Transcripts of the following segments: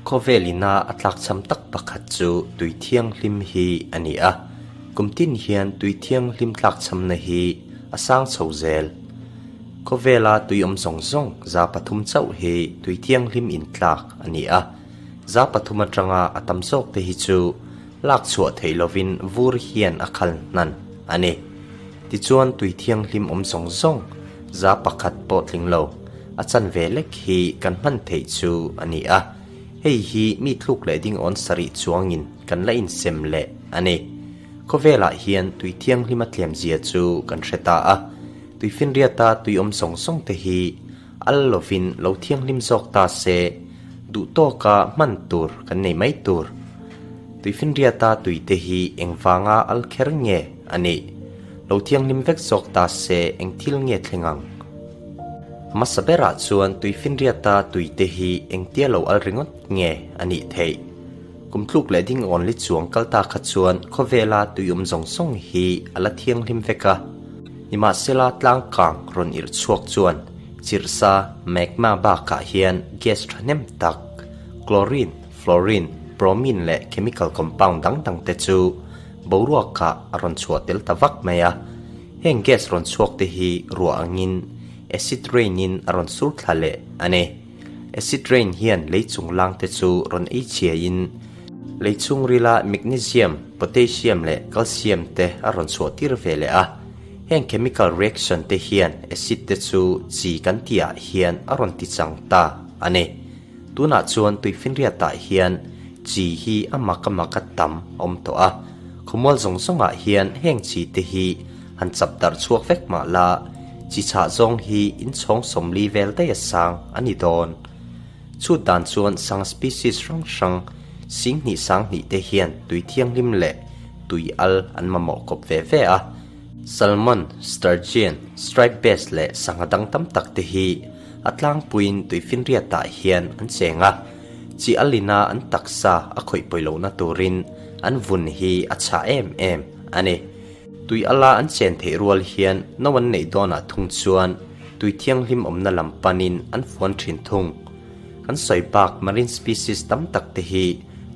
Khawvel ina a tlakchham tak pakhat chu tui thianghlim hi a ni a. Kum tin hian tui thianghlim tlakchhamna hi a sang chho zel. Khawvela tui awm zawng zawng 3% chauh hi tui thianghlim intlak a ni a. 3% atanga a tam zawk te hi chu lak chhuah theih lovin vur hian a khal hnan a ni. Tichuan tui thianghlim awm zawng zawng 1% pawh tling lo a chanve lek hi kan hman theih chu a ni a. Hei hi mi tluk leh ding awn sarih chuangin kan la insem leh a ni. Khawvelah hian tui thianghlim a tlem zia chu kan hre ta a. Tui finriata tui awm zawng zawng te hi al lovin lo thianghlim zawk ta se, duh tawka hman tur kan nei mai tur. Tui finriata tui te hi engvanga al kher nge a nih? Lo thianghlim vek zawk ta se eng thil nge thleng ang? Hmasa berah chuan tui finriata tui te hi engtia lo al ringawt nge a nih theih? Kum tluk leh ding awn li chuang kal ta kha chuan khawvela tui awm zawng zawng hi a la thianghlim vek a. Nimahsela tlangkang rawn irh chhuak chuan chirhsa, magma, bakah hian gas thahnem tak, chlorine, fluorine, bromine leh chemical compound dang dang te chu boruakah a rawn chhuah tel ta vak mai a. Heng gas rawn chhuak te hi ruah angin acid rain in a rawn sur thla leh a ni. Acid rain hian lei chung lang te chu rawn ei chhiaiin lei chhungrila magnesium, potassium leh calcium te a rawn chhuah tir ve leh a. Heng chemical reaction te hian acid te chu chi kan tihah hian a rawn ti chang ta a ni. Tunah chuan tuifinriatah hian chi hi a mak a mak a tam a awm tawh a. Khawmual zawng zawngah hian heng chi te hi han chap darh chhuak vek mah la, chi chhah zawng hi inchhawng 40 vel daih a sang a ni dawn. Chhut dan chuan sang species hrang hrang 2000 2000 te hian tui thianghlim leh tui al an mamawh kawp ve ve a. Salmon, sturgeon, striped bass leh sangha dang tam tak te hi a tlangpuiin tuifinriatah hian an cheng a. Chi alina an taksa a khawih pawi lohna turin an vun hi a chhah em em a ni. Tui ala an chen theih rual hian no an neih dawnah thung chuan tui thianghlim awmna lam panin an fuan thin thung. Kan sawi bak marine species tam tak te hi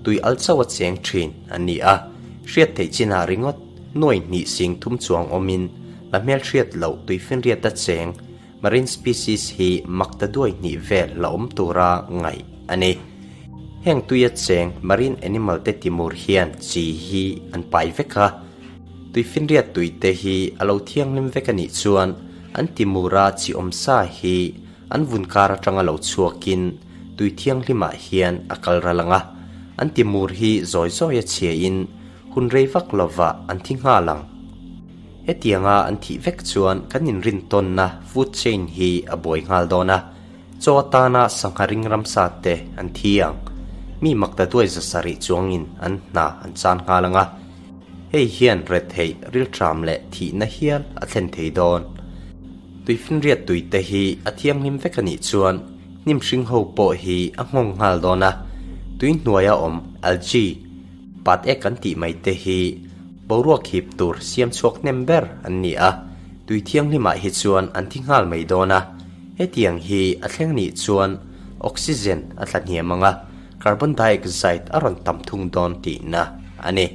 tui al chauh a cheng thin an ni a, hriat theih chinah ringawt nuai hnih 3000 chuang awmin la hmelhriat loh tui finriat a cheng Marine species hi mak ta duai hnih vel la awm tura ngaih a ni. Heng tuia cheng marine animal te timur hian chi hi an pai vek a. Tuifinriat tui te hi a lo thianghlim vek a nih chuan an timura chi awm sa hi an vun kar atanga lo chhuakin tui thianghlimah hian a kal ral ang a. An timur hi zawi zawi a chhiain hun rei vak lovah an thi nghal ang. Hetianga an thih vek chuan kan inrintawnna food chain hi a buai nghal dawn a, chaw atana sangha ring ramsa te an thi ang. Mi makta duai 700 chuangin an hna an chan nghal ang a, hei hian retheih, rilṭam leh thihna hial a thlen thei dawn. Tuifinriat tui te hi a thianghlim vek a nih chuan hnim hring ho pawh hi a nghawng nghal dawn a, tui hnuaia awm algae, Pat ek kan tih mai te hi boruak hip tur siam chhuak hnem ber an ni a, tui thianghlimah hi chuan an thi nghal mai dawn a. Hetiang hi a thleng nih chuan oxygen a tla hniam ang a, carbon dioxide a rawn tam thung dawn tihna a ni.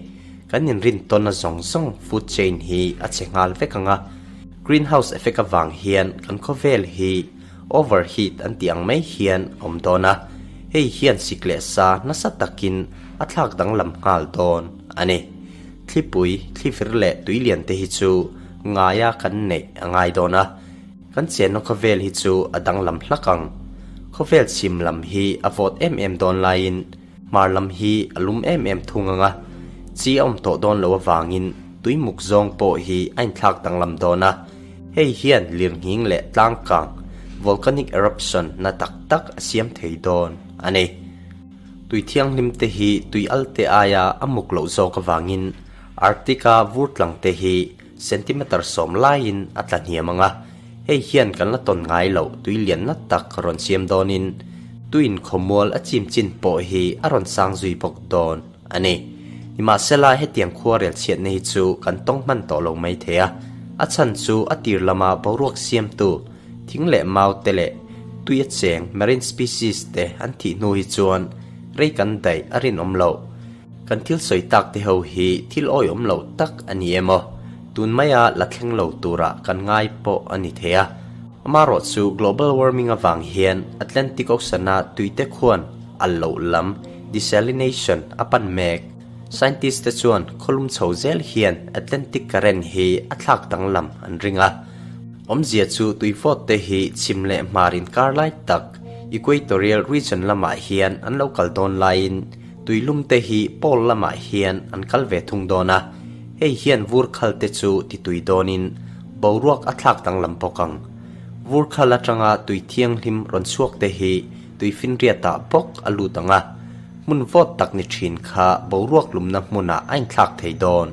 Kan inrintawnna zawng zawng food chain hi a che nghal vek ang a, greenhouse effect avang hian kan khawvel hi Overheat an tih ang mai hian a awm dawn a, hei hian sik leh sa nasa takin a thlak danglam nghal dawn a ni. Thlipui, thlivir leh tuilian te hi chu ngaia kan neih a ngai dawn a, kan chenna khawvel hi chu a danglam hlak ang. Khawvel chhim lam hi a vawt em em dawn laiin hmar lam hi a lum em em thung ang a, chi a awm tawh dawn loh avangin tuimuk zawng pawh hi a inthlak danglam dawn a. Hei hian lirnghing leh tlangkang, volcanic eruption, na tak tak a siam thei dawn a ni. Tui thianghlim te hi tui al te aia a muk loh zawk avangin Arctic-a vur tlang te hi centimeter 10 laiin a tla hniam ang a, hei hian kan la tawn ngai loh tui lian na tak rawn siam dawnin tuiin khawmual a chim chin pawh hi a rawn sang zui bawk dawn a ni. Nimahsela hetiang khuarel chhiatna hi chu kan tawng hman tawh lo mai thei a, a chhan chu a tir lama boruak siamtu thing leh mau te leh tui a cheng marine species te an thih hnu hi chuan rei kan daih a rinawm loh. Kan thil sawi tak te ho hi thil awihawm loh tak a ni em aw? Tun maia la thleng lo turah kan ngai pawh a ni thei a. Amaherawhchu global warming avang hian Atlantic Ocean-a tuite khuan al loh lam, desalination, a pan mek. Scientist te chuan khawlum chho zel hian Atlantic current hi a thlak danglam an ring a. Awmzia chu tuivawt te hi chhim leh hmar inkar lai tak Equatorial region lamah hian an lo kal dawn laiin tuilum te hi pole lamah hian an kal ve thung dawn a. Hei hian vur khal te chu ti tui dawnin boruak a thlak danglam bawk ang. Vur khal atanga tui thianghlim rawn chhuak te hi tuifinriatah bawk a lut ang a. Hmun vawt tak ni thin kha boruak lumna hmunah a inthlak thei dawn.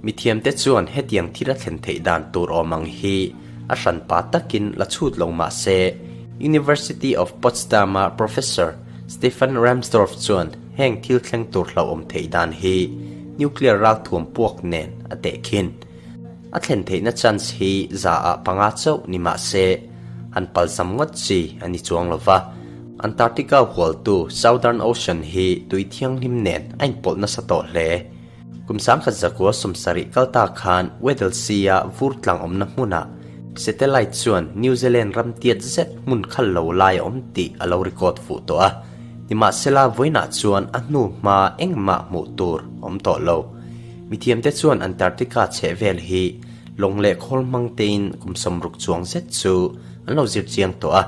Mithiamte chuan hetiang thil a thlen theih dan tur awm ang hi a hranpa takin la chhut lo mah se, University of Potsdam-a Professor Stefan Rahmstorf chuan heng thil thleng tur hlauhawm theih dan hi nuclear ralthuam puak nen a tehkhin. A thlen theihna chance hi zaah panga chauh ni mah se, han palzam ngawt chi a ni chuang lo va. Antarctica hualtu Southern Ocean hi tui thianghlim nen a inpawlh nasa tawh hle. Kum 1970 kal ta khan Weddell Sea-a vur tlang awmna hmunah satellite chuan New Zealand ram tiat zet hmun khal lo lai a awm tih a lo record fuh tawh a. Nimahsela vawiinah chuan a hnu hma engmah hmuh tur a awm tawh lo. Mithiamte chuan Antarctica chhehvel hi lawng leh khawl hmang tein kum 60 chuang zet chu an lo zir chiang tawh a.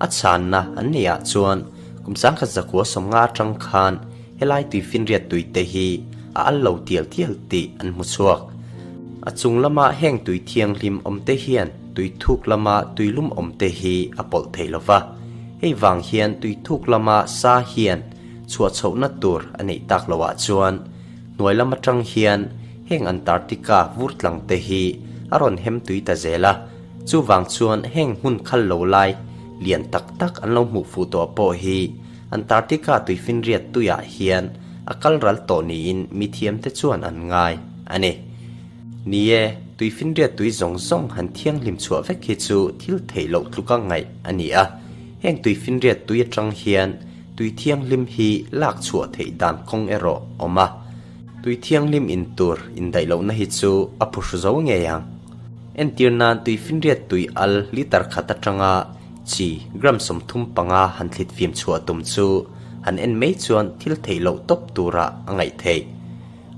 A chhanna an neihah chuan kum 1950 atang khan helai tuifinriat tuite hi a al lo tial tial tih an hmu chhuak. A chung lama heng tui thianghlim awmte hian tui thuk lama tui lum awmte hi a pawlh thei lo va. Hei vang hian tui thuk lama sa hian chhuah chhohna tur a neih tak loah chuan hnuai lam atang hian heng Antarctica vur tlang te hi a rawn hem tui ta zel a. Chuvang chuan heng hmun khal lo lai lian tak tak an lo hmuh fuh tawh pawh hi Antarctica tuifinriat tuiah hian a kal ral tawh niin mithiamte chuan an ngai a ni. Ni e, tuifinriat tui zawng zawng han thianghlim chhuah vek hi chu thil theih loh tluka ngaih a ni a. Heng tuifinriat tui atang hian tui thianghlim hi lak chhuah theih dan kawng erawh awm a. Tui thianghlim in tur indaih lohna hi chu a phuhru zo ngei ang. Entir nan tuifinriat tui al litre khat atanga chi gram 35 han thlit fim chhuah tum chu han en mai chuan thil theih loh tawp turah a ngaih theih.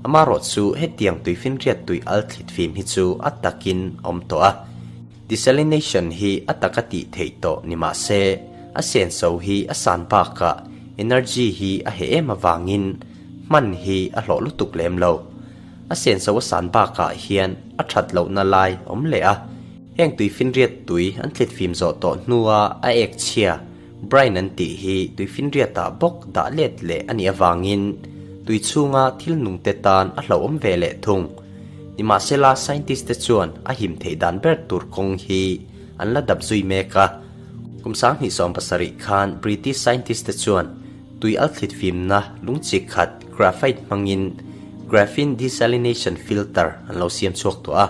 Amaherawh chu hetiang tuifinriat tui al thlit fim hi chu a takin a awm tawh a. Desalination hi a taka tih theih tawh ni mah se, a senso hi a san bakah energy hi a heh em avangin hman hi a hlawh lutuk lem lo. A senso a san bakah hian a that lohna lai a awm leh a. Heng tuifinriat tui an thlit fim zawh tawh hnua a ek chhia, brine an tih hi tuifinriatah bawk dah let leh a nih avangin tui chhunga thil nungte tan a hlauhawm ve leh thung. Nimahsela scientist te chuan a him theih dan ber tur kawng hi an la dap zui mek a. Kum 2017 khan British scientist te chuan tui al thlit fimna lungchi khat graphite hmangin graphene desalination filter an lo siam chhuak tawh a,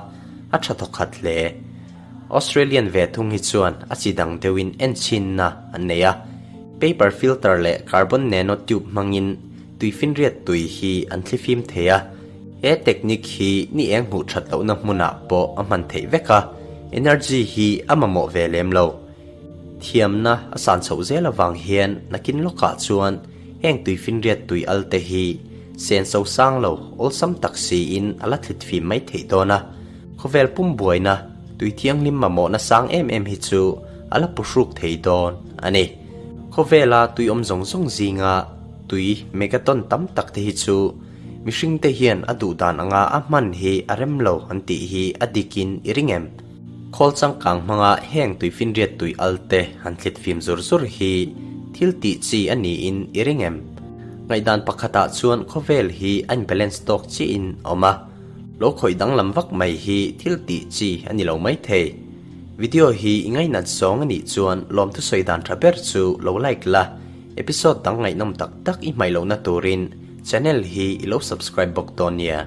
a tha thawkhat hle. Australian ve thung hi chuan a chi dang deuhin enchhinna an nei a, paper filter leh carbon nanotube hmangin tuifinriat tui hi an thlifim thei a, he technique hi ni eng hmuh that lohna hmunah pawh a hman theih vek a, energy hi a mamawh ve lem lo. Thiamna a san chhoh zel avang hian nakin lawkah chuan heng tuifinriat tui al te hi senso sang lo awlsam tak siin a la thlit fim mai theih dawn a. Khawvel pum buaina tui thianghlim mamawhna sang em em hi chu a la puhruk thei dawn a ni. Khawvela tui awm zawng zawng zinga tui megaton tam tak te hi chu mihringte hian a duh dan anga a hman hi a rem lo an tih hi a dikin i ring em? Khawl changkang hmanga heng tuifinriat tui al te han thlit fim zur zur hi thil tih chi a niin i ring em? Ngaihdan pakhatah chuan khawvel hi a in-balance tawk chiahin a awm a, lo khawih danglam vak mai hi thil tih chi a ni lo maithei. Video hi i ngainat zawng a nih chuan lawmthu sawi dan tha ber chu lo like la, episode dang ngaihnawm tak tak i hmaih lohna turin channel hi i lo subscribe bawk dawn nia.